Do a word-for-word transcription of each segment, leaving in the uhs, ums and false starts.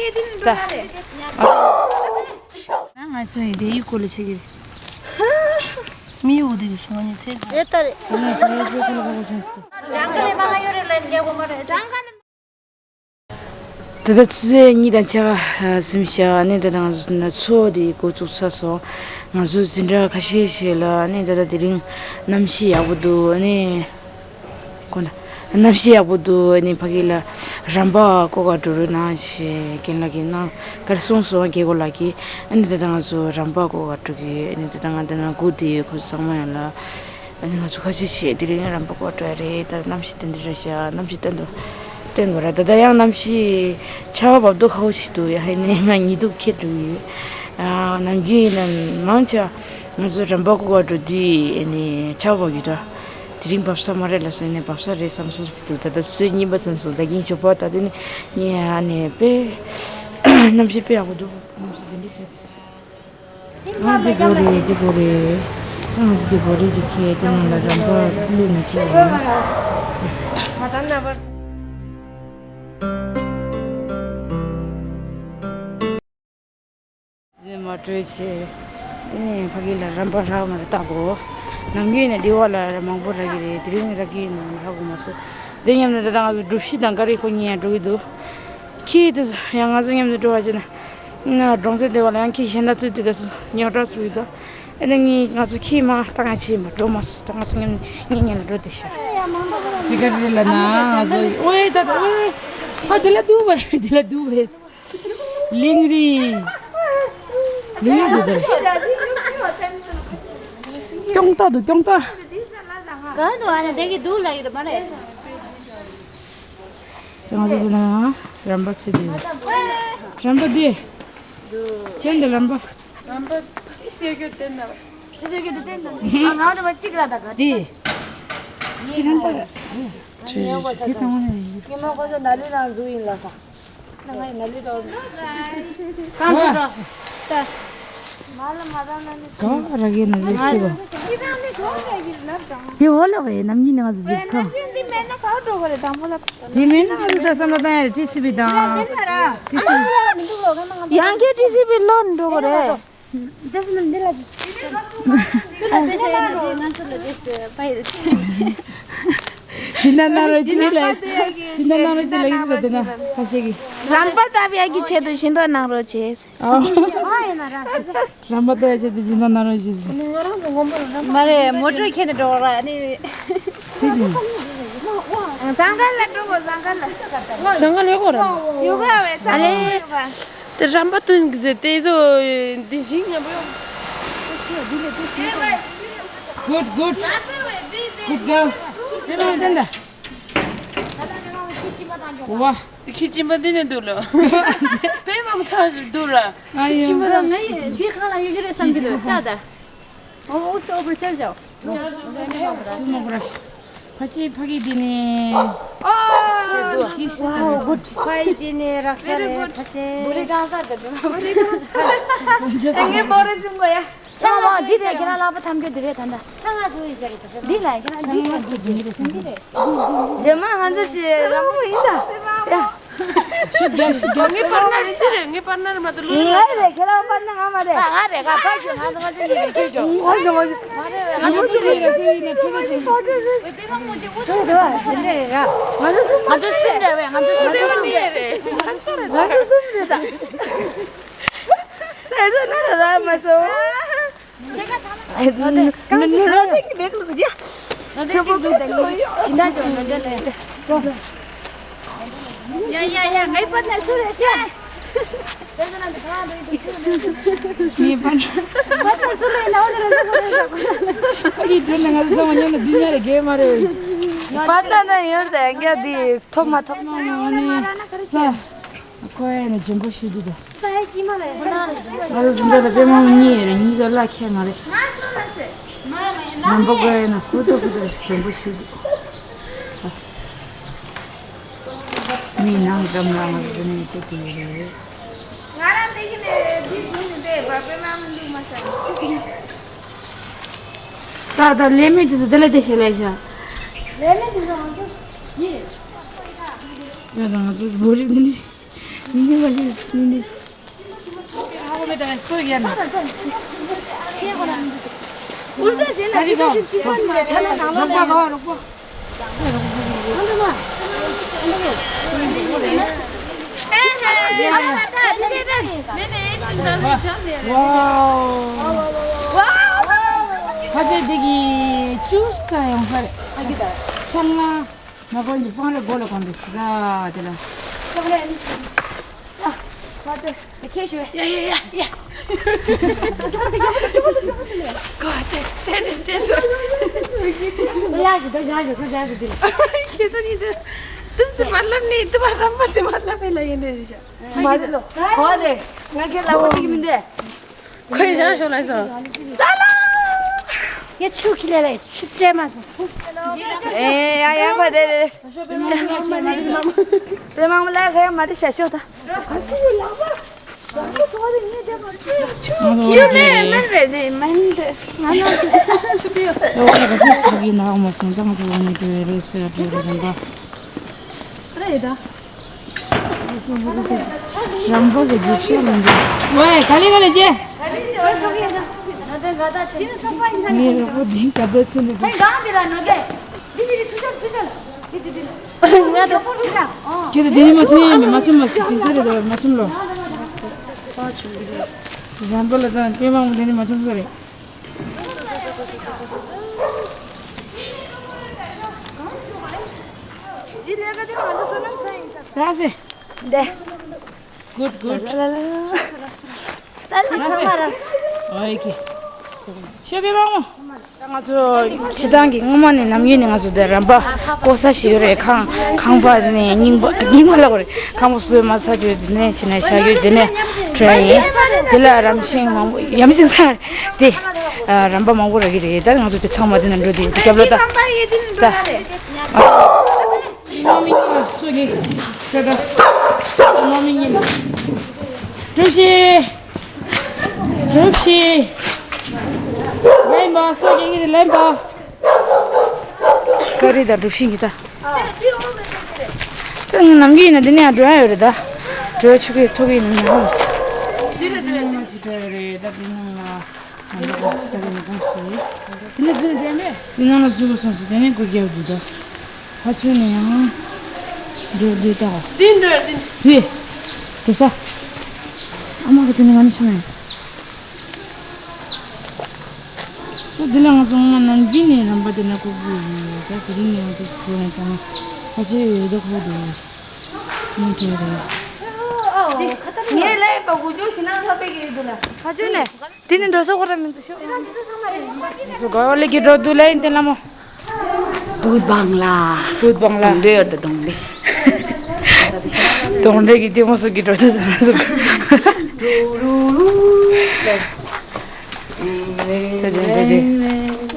ད། ང་ཚོ་ཡི་དེ་ཡི་སྐོར་ལ་ཆ་གི་རེད། མི་ཡོད་དེ་གི་སོང་ནི་ཚེ་གི་རེད། ད་རེད། ང་ཚོ་ཡི་སྐོར་ལ་གོ་ཆེན་སུ། ད་ལྟ་ཆུ་ཚོད་གཉིས་དང་ཕྱེད་ཀ་ཟིན་ཤག་ཨ་ནི་ད་ལྟ་ང་ཚོ་ཚོགས་འདུ་འགོ་བཙུགས་ཚར་སོང་། ང་ཚོ་འཛིན་གྲྭ་ཁ་ཤས་ཤིག་ལ་ཨ་ནི་ད་ལྟ་དེ་རིང་གནམ་གཤིས་ཡག་པོ་འདུག་ཨ་ནི་ཁོ་ན་གནམ་གཤིས་ཡག་པོ་འདུག་ཨ་ནི་ཕ་གི་ལ་རམ་པ་བརྐོ་ག་འགྲོ་རོགས་གནང་ཞེས་རྒན་ལགས་ཀྱིས་གནང་ག་རེ་གསུངས་སོང་། རྒན་གོ་ལགས་ཀྱིས། ཨ་ནི་ད་ལྟ་ང་ཚོ་རམ་པ་བརྐོ་ག་འགྲོ་གི་ཡོད། ཨ་ནི་ད་ལྟ་ང་འདི་ན་སྒུག་བསྡད་ཡོད། ཁོ་ཚོ་ཚང་མ་ཡོད་ལ། ཨ་ནི་ང་ཚོ་ཁ་ཤས་ཤིག་དེ་རིང་རམ་པ་བརྐོ་འགྲོ་ཡ་རེད། ད་གནམ་གཤིས་དེ་འདྲ་རེད་ཤག་གནམ་གཤིས་བསྟན་འདུག་བསྟན་དགོས་ར། ད་ལྟ་ཡང་གནམ་གཤིས་ཆར་པ་བབས་མདོག་ཁ་པོ་ཞིག་འདུག་ཡ་ཧེ་ནས་ང་ཉི་གདུགས་ཁྱེར་འགྲོ་གི་ཡོད། ཨ་ནམ་རྒྱུན་ཡིན་ན་མང་ཆེ་བ་ང་ཚོ་རམ་པ་བརྐོ་ག་འགྲོ་དུས་ཨ་ནི་ཆར་པ་བབས་ཡོད་ད། དེ་རིང་བབས་ས་མ་རེད་ལབ་སོང་ནས་བབས་ས་རེད་བསམ་སོང་ཞིག་འདུག་ད་ལྟ་སུས་རྙིང་པ་ཙམ་སོང་། ད་གིན་ཞོགས་པ་ད་དུས་ནས་ངས་ཨ་ནི་དཔེ་གནམ་གཤིས་དཔེ་ཡག་པོ་འདུག་གནམ་གཤིས་དེ་འདྲ་ཆགས་འདུག་ཨ་འདི་གོ་རེད། འདི་གོ་རེད། ཨ་ང་ཚོ་འདི་གོ་རེད་ཅིག་ཁྱེར་དེ་ནང་ལ་རམ་པ་བླུགས་ནས་ཁྱེར་ཡོང་། ང་ད་ན་བར། དེ་ནས་མ་གྲོས་བྱས། ཨེ་ཕ་གི་ལ་རམ་པ་རག་མ་རེད་ལྟ་གོ། ནམ་རྒྱུན་ནས་འདི་བ་ལ་མང་པོ་རག་གི་རེད། དེ་རིང་རག་གི་ཡིན་ནམ་རག་གོ་མ་སོང་། དེ་མཉམ་དུ་ད་ལྟ་ང་ཚོ་སྒྲུབ་གཞི་དང་ཀ་རི་ཁོ་གཉིས་ཡང་འགྲོ་གི་འདུག་ཁྱི་དེ་ཚོ་ཡང་ང་ཚོ་མཉམ་དུ་འགྲོ་བ་བྱས་ན། ང་གྲོང་གསེབ་དེ་བ་ལ་ཡང་ཁྱི་གཞན་དག་ཚུད་དུས་སྐབས་སུ་རྙོག་དྲ་བཟོ་གི་འདུག་ཨེ་ནས་ངས་ང་ཚོ་ཁྱི་མ་ད་ང་ཆེ་མ་འགྲོ་མ་སོང་། ད་ང་ཚོ་མཉམ་ངེད་གཉིས་ལ་འགྲོ་བསྡད་ཤག་འདི་ག་རེ་ལ་ན་ང་ཚོ་ཨོའེ་ད་ད་ཨོའེ། ཨ་དེ་ལ་འདུག་བས་དེ་ལ་འདུག་བས། ལིང་རི། ལིང་རི་འདུག་ད། ཀྱོང་ཏ་འདུག་ཀྱོང་ཏ། གང་འདུག་ཨ་ནི་དེ་གི་འདུག་ལ་ཡོད་མ་རེད། ང་ཚོ་འདི་ན་རམ་པ་ཚེ་འདུག་རམ་པ་འདི། ཁྱོད་འདི་རམ་པ། རམ་པ་ཨི་སེ་གྱོད་བསྟན་ན། ཨི་སེ་གྱོད་བསྟན་ན། ཨ་ང་རེ་བ་གཅིག་ར་ད་ག་འདི། ཁྱི་རམ་པ། དེ་དང་ངོ་ནས་ཡིན། ཉི་མ་ཁོ་ཚོ་ནཱ་ལི་རང་འཛུགས་ཡིན་ལ་ས། ན་ང་ཡི་ནཱ་ལི་རོ། གང་འགྲོ་འགྲོ། ད། མ་ལ་མ་ར་ན་ནི། གང་ར་གི་ནཱ་ལི་སི་རོ། ཁྱི་རང་ནི་གང་ཡ་ཡིན་ལབ་དང་། དེ་འོ་ལ་བས་ནམ་ཉིན་ནང་འཛུགས་ཁང་། འདི་མེད་ན་ག་འགྲོ་ག་རེད་དང་མོ་ལ། དེ་མེད་ན་ང་ཚོ་ད་བསམ་བློ་བཏང་ཡ་རེད། ཊི་སི་བི་དང་། ཊི་སི་བི། ཡང་ཁྱེད་ཊི་སི་བི་ལོན་འགྲོ་ག་རེད། སྦྱིན་བདག་གནང་རོགས་ཅིག་ལ། སྦྱིན་བདག་གནང་རོགས་ཅིག་ལ་ཡིན་ཟེར་དེ་ན་ཁ་ཤས་ཀྱིས། རམ་པ་བཏབ་ཡག་གི་ཆེད་དུ་སྦྱིན་བདག་གནང་རོགས་བྱས། རམ་པ་བཏབ་ཡག་ཆེད་དུ་སྦྱིན་བདག་གནང་རོགས་ཞེས་ཟེར། མ་རེད། མོ་ཊ་ཁྱེར་ནས་འགྲོ་ར་ནི། དེ་ནི། ཟངས་དཀར་ལ་འགྲོ་དགོས། ཟངས་དཀར་ལ། ཟངས་དཀར་ལ་ཡོད་གོ་ར། ཡོད་ག་བས་ཚ་ལེ། ཡོད་ག་དེ་རམ་པ་བཏུང་གི་ཟེར་དེ་ཚོ་འདི་ཞིག་ཉམས་པོ་ཡོང་། Good, good. Good girl. དེ་ལ་དེ་འདྲ། ཝ། དེ་ཁྱི་སྦྱིན་པ་འདི་ནས་འདུག་ལོ། དཔེ་མང་ཐག་ཞིག་འདུག་ར། ཨ་ཡོ། ཁྱི་སྦྱིན་པ་ང་ཡི་འདི་ཁ་ལ་ཡི་གེ་རེད་བསམ་གྱི་འདུག་ད་ད། ཨོ་ཨོ་སོ་བར་ཆར་ཇོ། ཕ་ཆེ་ཕ་གི་དེ་ནས། ཨོ། ཕ་གི་དེ་ནས་རག་ས་རེད་ཕ་ཆེ། བོ་རི་གང་ས་དེ་དེ་བོ་རི་གང་ས། ངས་བོ་རི་ཟིན་གོ་ཡ། ཆང་མ་འདི་རེད། ཁྱེད་རང་ལག་པ་ཐམ་གྱོ་འདི་རེད་ད་ད། ཆང་ང་སུ་ཡིན་ཟེར་གི་ད། འདི་ལ་ཁྱེད་རང་འདི་རེད་ཟེར་གི་རེད་ཟེར་གི་རེད། རྗེས་མ་ང་ཚོ་ཆེ་རང་མོ་ཡིན་ད། ཡ། ཤུགས་རྒྱག་ཤུགས་རྒྱག་ངའི་པར་ནར་སུ་རེད། ངའི་པར་ནར་མ་གཏོགས་ལོ་ང་རེད། ཁྱེད་རང་པར་ནར་ང་མ་རེད། ང་རེད། ང་ཕར་ཞོག་ང་ཚོ་ང་ཚོ་གཉིས་རེད། ཁྱེད་ཞོག་ང་ཚོ་ང་ཚོ་ང་ཚོ་གཉིས་རེད་ཟེར་ཡིན་ན་ཁྱོད་རང་ཚོ་ང་ཚོ་གསུམ་རེད་བས། ང་ཚོ་གསུམ་རེད་ད། ང་ཚོ་གསུམ་རེད་ད། ཨེ་ཟ་ན་ར་མ་སོ། ཨེ་ནི་ནི་ནི་ནི་ནི་ནི་ནི། ཡ་ཡ་ཡ། ངའི་པར་ནར་སུ་རེད་ཤག་ངའི་པར་ནར། པར་ནར་སུ་རེད་ན། འོ་དེ་རེད། ཨ་ཡི་དུ་ནི་ང་ཚོ་ཚང་མ་མཉམ་དུ་འདུས་ཉག་རེ་གས་མ་རེད། པར་ནར་ན་ཡོད་དེ་ངས་འདི་ཐོབ་མ་ཐོབ། ཨ་ནི་ས། ཁོ་ཡ་ནི་འཇོན་པོ་ཞིག་འདུག་ད། ང་ཚོ་འཛིན་གྲྭ་ལ་དཔེ་མང་གཉིས་ཡོད་རེད། གཉིས་ཀ་བླ་ཁྱད་མ་རེད། རང་པ་ཀོ་ཡ་ནི་ཧུར་ཐག་ཧུར་ཐག་ཞིག་འཇོན་པོ་ཞིག་འདུག་ད་མི་ནང་འགྲམ་ལ་ང་ཚོ་ནས་བལྟས་དེ་ཡོད་རེད། ང་རང་དེ་གི་ནས་དེ་བཟུང་ནས་བལྟས་པ་དཔེ་མང་མི་འདུག་མ་ཤར། ད་ད་ལས་མེད་དེ་ཚོ་དེ་ལ་དེ་བྱེད་ལས་བྱ། ལས་མེད་དེ་ཚོ་ང་ཚོ་ཡིན། ཡ་ད་ང་ཚོ་བོད་རིགས་འདི་འདྲ། མི་འདུག་བ་ཞིག་མི་འདུག་ཁ་ཚོད་འདི་གི་ཅུས་ཙམ་ཡོང་ས་རེད། ཆང་ང་མ་གོན་གྱི་སྤང་རེ་སྒོ་ལ་གོན་འདུག་ཟེར་ད་དེ་ལ། ཁྱེད་ཞུ། ཡ་ཡ་ཡ་ཡ། གོ་དེ་དེ་དེ་དེ། ཡ་ཞུ་ད་ཞག་ཞུ་ཁོ་ཞག་ཞུ་དེ། ཁྱེད་ཚོ་གཉིས་དེ་དུམ་སེ་མ་ལབ་ནི་དུ་མ་རམ་པ་དེ་མ་ལབ་པའི་ལ་ཡིན་ནི་རེད་ཤག་མ་དེ་ལོ་གོ་དེ་ང་ཁྱེད་ལ་མ་ཐིག་མི་འདུག་ཁོས་ཞག་ཞུ་ལ་སོང་། ཡ་ཆུ་ཁྱི་ལ་ལ་ཆུ་སྤྲད་མ་སོང་། ཨེ་ཡ་ཡ་གོ་དེ་དེ། དེ་མང་མོ་ལ་ཁ་ཡ་མ་དེ་ཞག་ཞུ་ད། ང་ཚོ་ཆུ་མེད་མེད་རེད་དེ་མིན་དེ་ང་ཚོ་ཆུ་པིའོ། ཨོ་ཁ་ཚོ་ཟ་གི་ནག་མ་སོང་ད་ང་ཚོ་འོ་ནི་དེ་རེད་ཟེར་དེ་རེད་རམ་པ། རེད་ད། རམ་པ་གི་རྒྱུག་ཤར་མི་འདུག་ཝེ་ག་ལེ་ག་ལེ་ཅེ། ངའི་རོགས་པོ་འདི་ག་ད་ཕྱིན་འདུག་ང་དེ་ཁྱེད་དེ་ནི་མ་ཆུང་ཡིན་མི་མ་ཆུང་མ་ཞིག་དེ་ས་རེད་དོ་མ་ཆུང་ལོ། རང་པ་ལ་དང་སྐྱེས་མང་པོ་དེ་ནི་མ་ཆུང་ས་རེད། ར་སེ། འདེ། Good, good. ལ་ལ་ལ་ལ། ད་ལ་ཚང་མ་ར། ཨོ་ཡེ་ཀི། ཤོ་བི་བང་མོ། ང་ཚོ་སྤྱི་བཏང་གི་སྔོན་མ་ནས་ནམ་རྒྱུན་ནས་ང་ཚོ་འདིར་རམ་པ་བརྐོ་ས་ཞིག་ཡོད་རེད། ཁང་ཁང་པ་ནས་རྙིང་པ་རྙིང་པ་ལ་གོ་རེད། ཁང་པ་བཟོས་མ་ཚར་རྒྱུ་དེ་ནས་བྱས་ནས་བཞག་རྒྱུ་དེ་ནས་བྲོས་ཡིན། དེ་ལ་རམ་ཤིང་མང་པོ་ཡམ་ཤིང་ས་དེ་རམ་པ་མང་པོ་རག་གི་རེད། ད་ང་ཚོ་དེ་ཚང་མ་དེ་ན་འགྲོ་དེ་རྒྱབ་ལ་ད་ད། མ་མི་གཉིས་ལ་སོ་གི་ཏ་ཏ། མ་མི་གཉིས་ལ། གྲུ་བཞི། གྲུ་བཞི། ལན་པ་སོ་གི་གི་རེད་ལན་པ། ཀ་རི་དང་གྲུ་བཞི་གི་ད། ད་ངས་ནམ་རྒྱུན་ཡིན་ན་འདི་ནས་ཡང་འགྲོ་ཡ་ཡོད་རེད་ད། འགྲོ་ཆུ་གི་ཐོག་གི་ཡིན་ན་ཧ། འདི་ནས་འགྲོ་ཡ་རེད་ད་འདི་ནང་ལ། དེ་ནས་ཚུར་བསྡད་མེད། དེ་ནང་ལ་འཛུལ་དགོས་བསམ་སོང་། དེ་ནས་སྒོ་རྒྱག་དགོས་འདུག་ཕ་ཚོ་ནས་ཡང་འགྲོ་འདུག་ད། འདི་འགྲོ་འདི། དེ། འགྲོ་ས། ཨ་མ་གི་དེ་ནས་ང་ནི་ཆ་མེད། ད་དེ་ལ་ང་ཚོ་སྔོན་མ་ནམ་རྒྱུན་ནས་རམ་པ་དེ་ན་ཁུག་གི་ཡོད། ད་དེ་རིང་ནས་ཡང་དེ་འགྲོ་ཡང་ཐང་ཁ་ཤས་ཡོད་ད་ཁུག་འདུག་དེ་ནས་འགྲོ་རེད། ངས་ལས་པ་དགུ་བཅུ་ཞིག་ན་ལྷག་པའི་གི་ཡོད་འདུག་ལ། ཕ་ཚོ་ནས། དེ་ནི་འགྲོ་ས་ཁོ་ར་མི་འདུག་ཤོག་སུ་ག་བ་ལེ་གི་འགྲོ་འདུག་ལ་ཡིན་ཏེ་ལ་མོ། བུད་བང་ལ། བུད་བང་ལ། གདོང་འདྲེ་ཡོད་ད་གདོང་འདྲེ། གདོང་འདྲེ་གི་ལྟད་མོ་སོགས་ཀྱི་འགྲོ་ས་ཚང་ཚུགས། ད་གདོང་འདྲེ་དེ།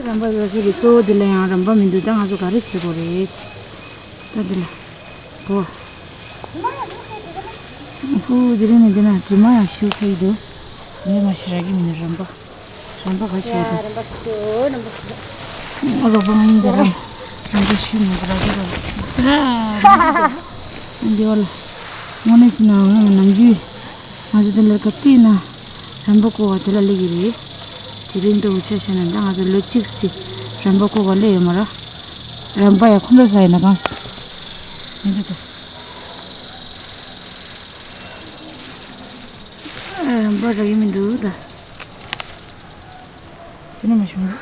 རམ་པ་ཟ་ས་གི་གཙོ་བོ་དེ་ལ་ཡང་རམ་པ་མི་འདུག་ད་ང་ཚོ་ག་རེ་བྱེད་དགོས་རེད། ད་འདི་ལ། གོ། ཧུ་དེ་རིང་ནས་འདི་ན་དྲི་མ་ཡང་ཞུ་ཁ་ཡི་འདུག་ངས་མ་ཤི་ར་གི་མི་ནི་རམ་པ། རམ་པ་ག་ཆེ་ཡ་འདུག་རམ་པ་ཆེ་རམ་པ་ཆེ། ཨ་རོ་པ་ང་ཡིན་ད་རམ། རམ་པ་ཤི་མ་ག་ར་གི་རམ། ཨ་འདི་བ་ལ། དངོས་གནས་ཕྱི་ནང་ང་ནམ་རྒྱུན། ང་ཚོ་འདི་ལ་སྐབས་དེ་ན། རམ་པ་བརྐོ་བ་དེ་ལ་སླེབས་ཀྱི་རེད། དེ་རིང་འདྲ་བོ་ཆ་བཞག་ན་ད་ང་ཚོ་ལོ་གཅིག་ཙམ་རམ་པ་བརྐོ་བ་སླེབས་ཡོད་མ་རེད། རམ་པ་ཡ་ཁོ་ལོ་ས་ཡིན་ན་གང་ཞིག་མི་འདུག་ད། རམ་པ་རག་གི་མི་འདུག་ད། དེ་ནས་མ་བྱུང་།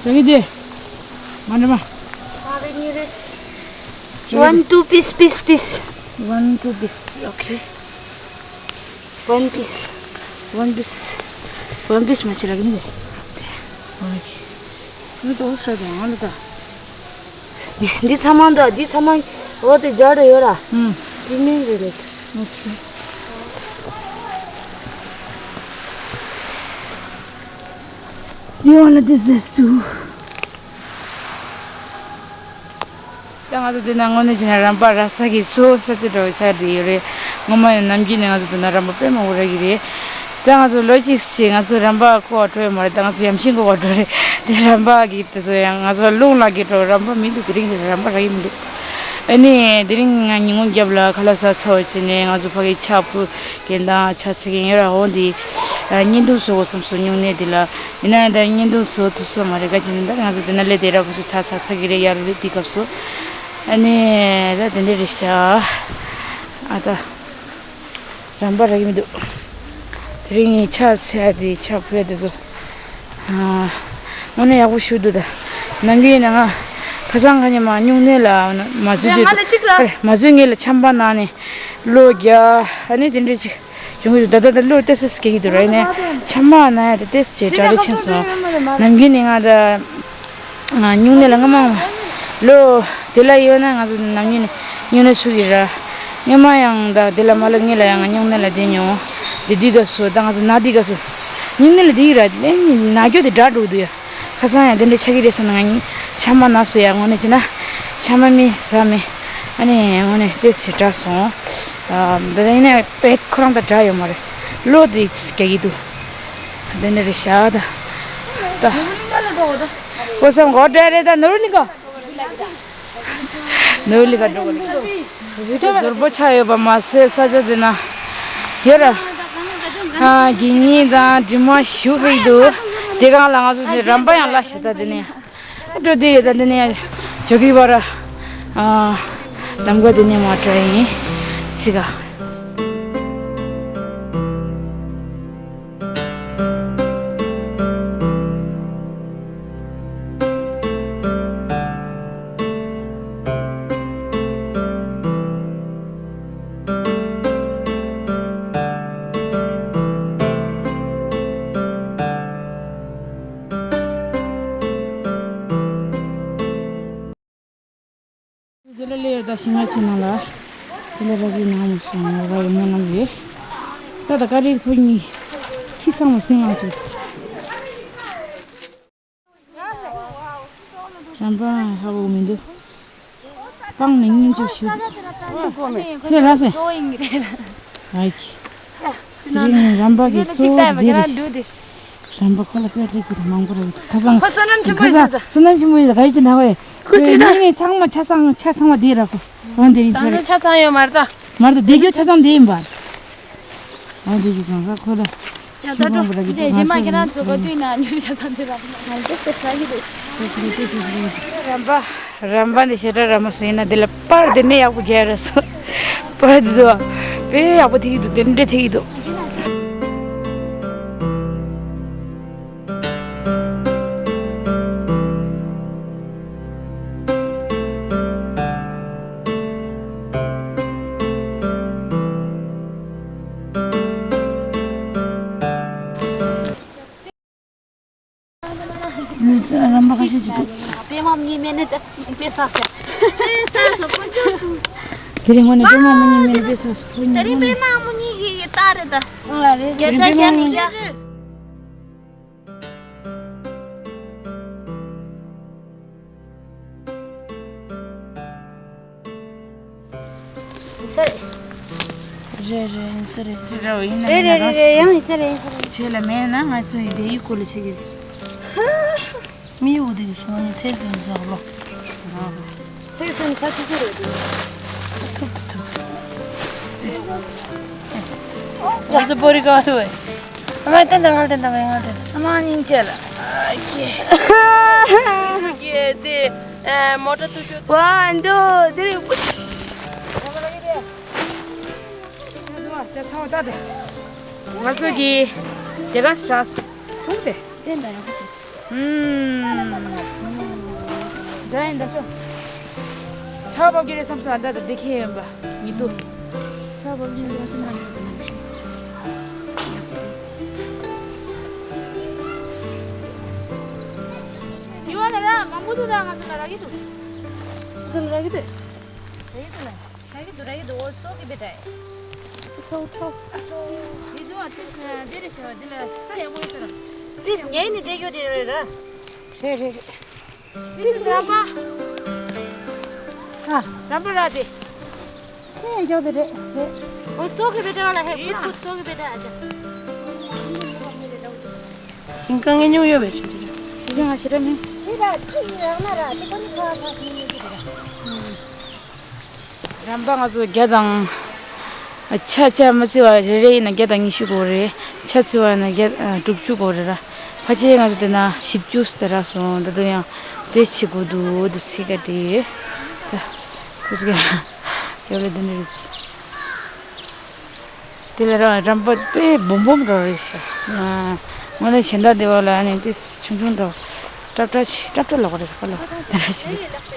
རེད་དེ། མ་འདྲ་མ། One two piece, piece, piece. One two piece, okay. One piece. One piece. One piece མ་བྱེད་ར་གི་མི་དེ། འདི་ཚང་མ་འདུག་འདི་ཚང་མ་འོ་དེ་སྦྱར་ཡོད་ར། ཨུམ། འདི་མིན་རེད་རེད། ཨོ་ཁེ། You wanna this, this too? ད་ང་ཚོ་འདི་ན་དངོས་གནས་བྱས་ན་རམ་པ་ར་ས་གི་གཙོ་བོ་ས་ཆ་འདྲ་བོ་ཆགས་བསྡད་ཡོད་རེད། སྔོན་མ་ཡང་ནམ་རྒྱུན་ནས་ང་ཚོ་འདི་ན་རམ་པ་དཔེ་མང་པོ་རག་གི་རེད། ད་ང་ཚོ་ལོ་གཅིག་ཅིག་ང་ཚོ་རམ་པ་ཁོ་བ་འགྲོ་ཡོད་མ་རེད། ད་ང་ཚོ་ཡམ་ཤིང་ཁོ་བ་འགྲོ་རེད། དེ་རམ་པ་གི་དེ་ཚོ་ཡང་ང་ཚོ་རླུང་ལ་གི་འགྲོ་རམ་པ་མི་འདུག་དེ་རིང་དེ་རམ་པ་རག་གི་མི་འདུག་ཨ་ནི་དེ་རིང་ང་ཉིན་གུང་རྒྱབ་ལ་ཁ་ལག་ཟ་ཚར་བ་བྱས་ནས་ང་ཚོ་ཕ་གི་ཆ་ཕུ་གན་དང་ཆ་ཚིག་གན་ཡོད་ར། འོ་འདི་བརྙན་ཐུང་བཟོ་དགོས་བསམ་སོང་། སྨྱུང་གནས་འདི་ལ་ཡིན་ན་ད་བརྙན་ཐུང་བཟོ་ཐུབ་སོང་མ་རེད། ག་ཅི་ནས་ད་ང་ཚོ་དེ་ན་སླེབས་དེ་ར་ཁོ་ཚོ་ཆ་ཆ་ཚ་གི་རེད། ཡར་ལུས་དེ་སྐབས་སུ་ཨ་ནི་ད་དེ་འདྲ་རེད་ཤག་ཨ་ད། རམ་པ་རག་གི་མི་འདུག་དེ་རིང་ངའི་ཕྱག་འཚལ་དེ་ཕྱག་ཕུལ་དེ་ཚོ། ཨ། དངོས་གནས་ཡག་པོ་ཞུ་འདུག་ད། ནམ་རྒྱུན་ཡིན་ན་ང་ཁ་སང་ཁ་ཉིན་མ་སྨྱུང་གནས་ལ་མ་བཟོས་དུས། ང་ལ་གཅིག་ར། མ་བཟོས་ངེད་ལ་ཆམ་པ་ན་ནས་གློ་རྒྱག་ཨ་ནི་དེ་འདྲ་ཅིག་ཡོང་གི་འདུག་ད་ད་ད་གློ་ཏོག་ཙམ་སྐྱེ་གི་འདུག་ར། ཡིན་ནའི་ཆམ་པ་ན་ཡ་ད་ཏོག་ཙམ་ཅིག་དྲག་རེ་ཕྱིན་སོང་། ནམ་རྒྱུན་ནས་ང་ད། སྨྱུང་གནས་ལ་སྔ་མ་ལོ་དེ་ལ་ཡོད་ན་ང་ཚོ་ནམ་རྒྱུན་ནས་སྨྱུང་གནས་ཚུགས་ཀྱི་ར། སྔ་མ་ཡང་ད་དེ་ལ་མ་ལོ་ངེད་ལ་ཡང་སྨྱུང་གནས་ལ་བསྡད་མྱོང་། དེ་དུས་སྐབས་སུ་ད་ང་ཚོ་ན་དུས་སྐབས་སུ་སྨྱུང་གནས་ལ་བསྡད་ཀྱི་ར། ན་རྒྱུ་དེ་དྲག་འགྲོ་གི་འདུག་ཡ། ཁ་སང་ཡང་དེ་འདྲ་ཆགས་ཀྱི་རེད་བསམ་ན་ང་ཆམ་པ་ན་སོང་ཡ། དངོས་གནས་བྱས་ན་ཆམ་པ་མི་ཟ་མི་ཨ་ནི་དངོས་གནས་ཏོག་ཙམ་དྲག་སོང་། ད་ཡིན་ནའི་དཔེ་ཁོ་རང་དང་འདྲ་ཡོད་མ་རེད། གློ་དེ་སྐྱེ་གི་འདུག་དེ་འདྲ་རེད་ཤག་ད། ད། ཨོ་སང་གོ་འདྲ་རེད་ད་ནོར་ལི་ག་ནོར་ལི་ག་འགྲོ་གི་རེད། ཟོར་པོ་ཆགས་ཡོད་པ་མ་ཟད་ས་ཆ་དེ་ན་ཡོད་ར། ཨ་གི་ཉི་དང་གྲིབ་མ་ཞུ་གི་འདུག་དེ་གང་ལ་ང་ཚོ་དེ་རམ་པ་ཡང་ལ་ཤི་ད་དེ་ནས་འགྲོ་དུས་ཡོད་ད། དེ་ནས་ཇོ་གི་བར་ཨ་ལམ་ཀ་དེ་ནས་མ་དྲ་ཡིན་ཚིག་ག་དེ་ལ་ལེ་ཡར་ད་ཤིང་ང་ཅི་ནང་ལ་དེ་ལ་ར་གི་ནང་མོ་སོང་ར་ཡོང་ན་ལང་གི་ད་ད་ཀ་རི་ཕུ་ཉི་ཁི་ཚང་མ་སིང་ལང་ཅུ། རམ་པ་ཧ་གོ་མི་འདུག་སྤང་ནས་སྙིང་རྗེ་ཞུ། ཁྱོད་ལ་སེ། ཨའི་ཁྱི། དེ་རིང་རམ་པ་གི་གཙོ་བོ་དེ་རེད། རམ་པ་ཁོ་ལ་དཔེ་ལེགས་ཀྱི་མང་པོ་རེད། ཁ་སང་ཁོ་བསོད་ནམས་ཆེན་པོ་ཡིན་ས། བསོད་ནམས་ཆེན་པོ་ཡིན་ས་ག་ཡི་ཅི་ན་ཧོ་ཡི། ཁོ་དེ་ན་ནི་ཚང་མ་ཆ་ཚང་ཆ་ཚང་མ་དེ་ར་ཁོ། འོན་དེ་རིང་ཚང་མ་ཆ་ཚང་ཡོད་མ་རེད་ད། མ་རེད་ད་དེ་རྒྱུ་ཆ་ཚང་དེ་ཡིན་པ། ཨ་འདི་ཅི་ཙང་ས་ཁོ་ལ་ཤི་ཁོང་བུ་ར་གི་ང་ཚོ་ཡིན། ང་ལ་ཏེ་ཏེ་ཁ་གི་རེད། རམ་པ་རམ་པ་འདི་ཞེ་དྲག་ར་མ་སོང་ཡིན་ན་འདི་ལ་པར་འདི་ནས་ཡག་པོ་རྒྱག་ར་སོང་། པར་འདི་དུ་དཔེ་ཡག་པོ་ཐིག་གི་འདུག་དེ་འདྲ་ཐིག་གི་འདུག་རམ་པ་ཁ་ཤས་ཅིག་འདུག་པད་མ་མི་མེད་ནི་དཔེ་ས་སེ། དེ་རིང་ངོ་ནས་པད་མ་མི་མེད་ནི་དཔེ་ས་སེ། དེ་རིང་པད་མ་མི་གི་ཡི་ད་རེད་ད། བརྒྱ་ཆ་བརྒྱ་ནས་བརྒྱ། རེད་རེད་ཡིན་ས་རེད། རེད་རེད་རེད་ཡང་ཡིན་ས་རེད་ཡིན་ས་རེད། བྱས་ལ་མེད་ན་ང་ཚོ་ཡི་དེ་ཡི་སྐོར་ལ་ཆ་གི་རེད། མི་ཡོད་དེ་སོང་ནས་ཚེ་ཟིན་ཟག་ལོ། ཚེ་ཟིན་ས་ཆུ་ཆུ་རེད་དེ། ཐུབ་ཐུབ། ང་ཚོ་བོ་རི་ག་ཐུབ་བས། ཨ་མ་ཏན་ཏན་ང་ཏན་ཏན་ང་ཏན་ཏན། ཨ་མ་སྙིང་རྗེ་ལ། ཨ་ཀྱེ། ཀྱེ་དེ་ཨ་མོ་ཊ་ཐུག་ཅོ། ཝ་འདོ་དེ་རེད། ང་ཚོ་གི་དེ་ག་ཤ་ཐུག་དེ། ཏན་ཏན་ཡག་པོ་བྱུང་། ཨུམ། འདྲ་ཡིན་འདྲ་ཤོ། ཆར་བབས་ཀྱི་རེད་བསམ་སོང་། ཨ་ད་ད་འདི་ཁྱེད་ཡིན་པ་ཉི་དུ། ཆར་བབས་ཀྱི་རེད་བསམ་ན་ཡག་པོ་ནམ་ཞིག་དེ་བ་ལ་ར་མང་པོ་འདུག་ད་ང་ཚོ་ལ་རག་གི་འདུག་ང་ཚོ་ལ་རག་གི་འདུག་རག་གི་འདུག་ར་ཡི་དུ་ར་ཡི་དུ་འོ་ཏོ་གི་བེ་ཏའི། ཁྲོ་ཁྲོ། ཡི་དུ་འོ་ཏི་ས་དེ་རེ་ཤ་དེ་ལ་ས་ཡ་མོ་ཡི་ས་ར། ཏི་ངའི་ནི་དེ་གྱོ་དེ་རེ་ར། རེ་རེ་རེ། ཏི་ས་ར་མ། ཨ། ར་མ་ར་དེ། ཁྱེད་འཇོག་དེ་རེད་རེད། འོ་ཏོ་གི་བེ་ཏའི་བ་ལ་ཧེ་ཁུ་ཁུ་ཏོ་གི་བེ་ཏའི་ཨ་ཅག་ཞིང་ཁ་ངས་ཉུང་ཡོད་པའི་ཆུ་ཅི་རེད། ཞིང་ཁ་ང་ཞེ་དྲག་མིན། དེ་ལ་ཆུ་ཡི་རང་ན་ར་དེ་ཁོ་ནི་ཁ་ཁ་ཁ་ཉུང་ཡོད་ཀྱི་རེད། རམ་པ་ང་ཚོ་བརྒྱ་དང་། ཆ་ཆ་མ་བརྩི་བ་རེ་རེ་ཡིན་ན་བརྒྱ་དང་ཉི་ཤུ་དགོས་རེད། ཆ་བརྩི་བ་ཡིན་ན་བརྒྱ་ཨ་དྲུག་ཅུ་དགོས་རེད་ར། ཕལ་ཆེར་ང་ཚོ་དེ་ན་བཞི་བཅུ་ཙམ་རག་སོང་། ད་དུང་ཡང་དེ་བྱེད་དགོས་འདུག་འདུག་ཚིག་ག་དེ། ད་ཁུ་སི་ག་ཡོད་རེད། དེ་འདྲ་རེད། དེ་ལ་ར་རམ་པ་དཔེ་སྦོམ་སྦོམ་ར་རེད་ཤག་དངོས་གནས་གཞན་དག་དེ་བ་ལ་ཨ་ནི་དེ་ཆུང་ཆུང་འདྲ་བོ། ཏྲབ་ཏྲ་ཆེ་ཏྲབ་ཏྲ་ལོག་རེད་པ་ལོ། དེ་འདྲ་ཞིག་འདུག་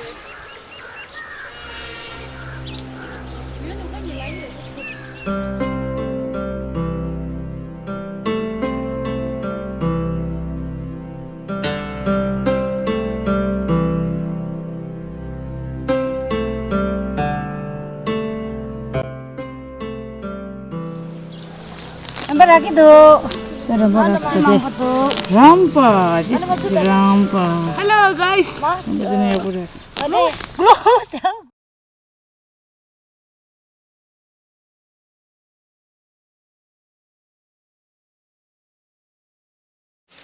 རམ་པ་རག་གི་འདུག་རམ་པ་རག་སོང་། རམ་པ། This is རམ་པ། Hello guys. རམ་པ་དེ་ནས་ཡག་པོ་རེད།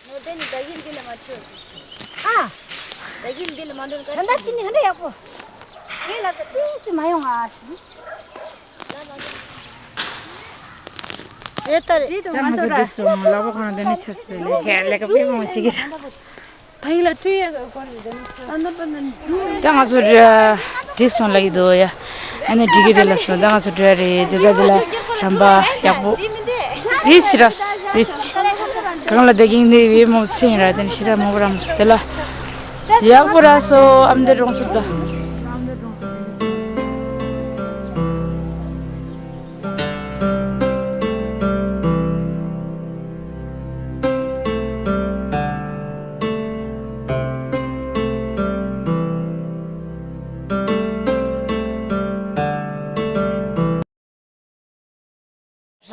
ནོར་ལྡན་ནི་ཟླ་གིན་འདི་ལ་མ་ཆོད། ཨ། ཟླ་གིན་འདི་ལ་མ་འདོན་ག་ད་ལྟ་ཅི་ནི་ཧ་འདྲ་ཡག་པོ། ངའི་ལ་ད་ཏིང་ཙི་མ་ཡོང་ཨ། རེད་ད་རེད། ད་ང་ཚོ་འདི་སོང་ལག་པ་གང་དེ་ནི་ཆ་སྲིད་ལས་ཞེ་ལས་ཀ་པི་མང་ཅིག་གི། ཕ་ཡིག་ལ་སྤྲོད་ཡ་གོ་རེད། ད་ང་ཚོ་འགྲིག་སོང་ལབ་ཀྱི་འདུག་ཡ། ཨ་ནི་འགྲིག་གི་རེད་ལབ་སོང་། ད་ང་ཚོ་འགྲོ་ཡ་རེད། དེ་ད་དེ་ལ་རམ་པ་ཡག་པོ། དེ་ཕྱི་ར་དེ་ཕྱི་གང་ལ་བསྡད་ཀྱིན་འདི་བའི་མོ་ཚེ་ཡིན་ར། དེ་ནི་ཕྱི་ར་མོ་བ་ར་མོ་དེ་ལ་ཡག་པོ་ར་སོ། ཨམ་དེ་རོང་སུབ་ད།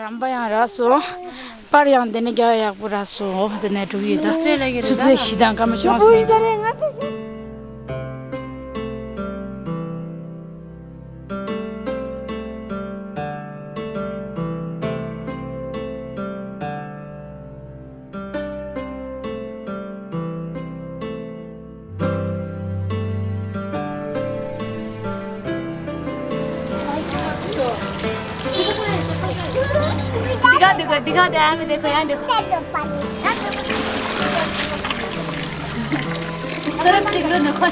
རམ་པ་ཡང་རག་སོང་། པར་ཡང་དེ་ནས་རྒྱག་ཡག་པོ་རག་སོང་། དེ་ནས་འགྲོ་གི་ཡོད་ད། ཆུ་ཚོད་བཞི་དང་སྐར་མ་བཅོ་ལྔ་སོང་། दिखा देखो, दिखा दे, हमें देखो, यहाँ देखो। सरब चिकलो देखो।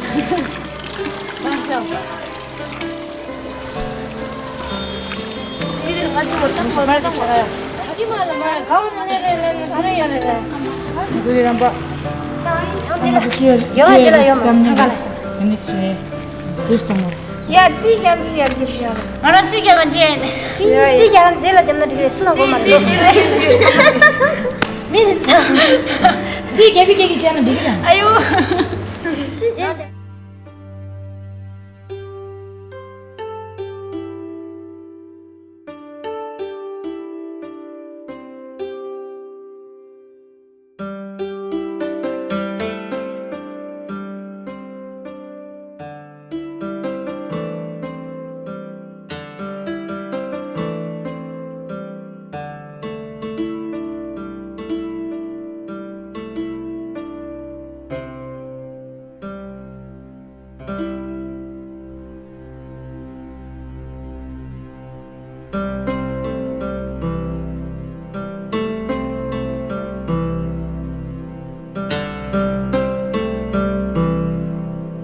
ཡ་རྩིས་རྒྱག་གི་རྒྱག་གི་ཤག་ང་རང་རྩིས་རྒྱག་ག་འཇལ། རྩིས་རྒྱག་ག་འཇལ་ལ་རྒྱབ་ན་འགྲིག་གི་རེད། སུ་ལ་མགོ་མ་རེད། མི་རྩིས་རྒྱག་གི་རྒྱག་གི་འཇལ་ན་འགྲིག་གི་རེད། ཨ་ཡོ།